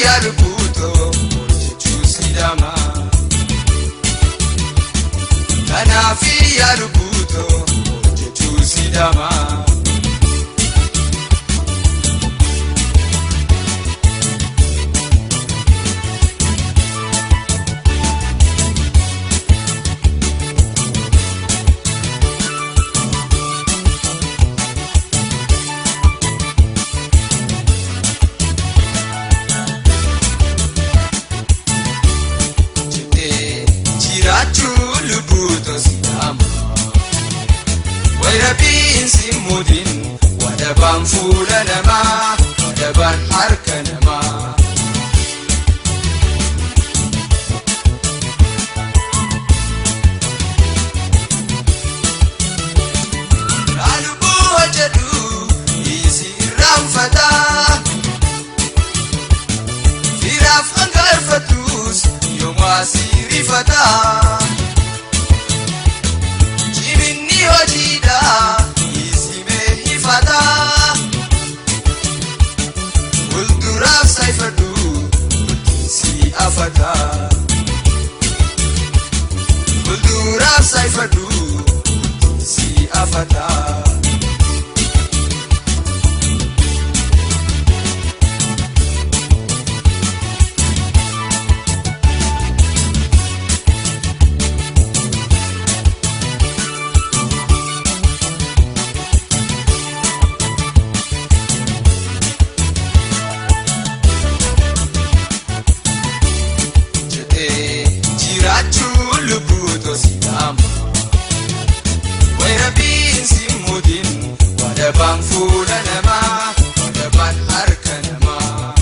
yaa lubbuutoo hojjechuu sidama. Kanaafi yaa lubbuutoo hojjechuu sidama. Jettee jiraachuu lubbuutoo sidama. Wayirabiin simmuutiin wadabaan fuula namaa wadabaan harka namaa. Lubbuu hojjedhu dhiisii irraanfataa. Firaaf hangaarfatus yooma sirifataa. Jiminni hojiidha dhiisimee ifataa. Fuulduraaf saayifadhu bultiinsi afataa. Fuulduraaf saayifadhu bultiinsi afataa. Jettee jiraachuu lubbuutoo sidama. Wayirabiin simmuutiin wadabaan fuula namaa wadabaan harka namaa.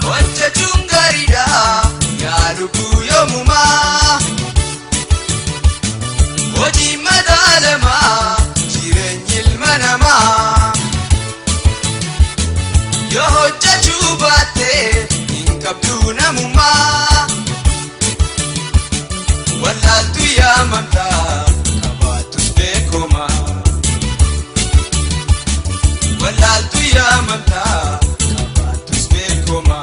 Hojjechuun gaariidha yaa lubbuu yoomumaa. Hojii madaalamaa jireenyi ilma namaa. Yoo hojjechuu baatte hin qabdu namummaa. Wallaaltu yaamamtaa qabaattus beekoma. Wallaaltu yaamamtaa qabaattus beekoma.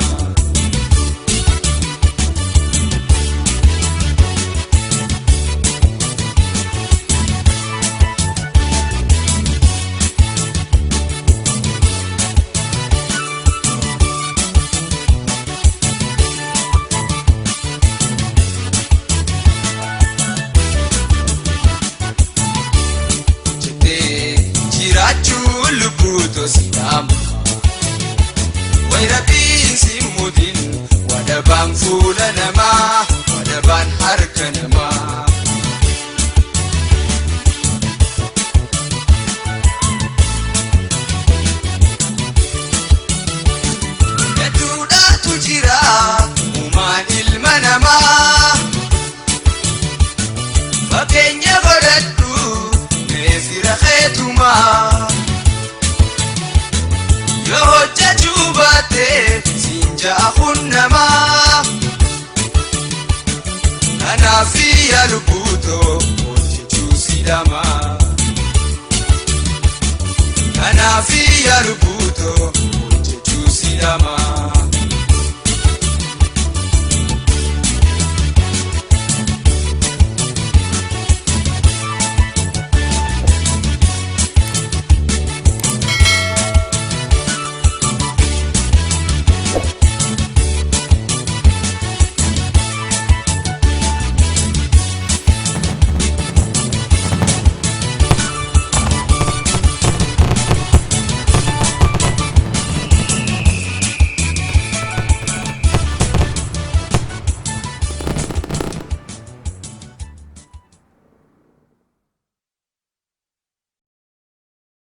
Jettee jiraachuu lubbuutoo sidama. Wayirabiin simmuutiin wadabaan fuula namaa wadabaan harka namaa. Hedduudhaatu jira uumaan ilma namaa. Fakkeenya godhadhu mee fira keetumaa. Yoo hojjechuu baatte siin ja'a kun namaa. Kanaaf yaa lubbuutoo hojjechuu sidama. Kanaaf yaa lubbuutoo hojjechuu sidama.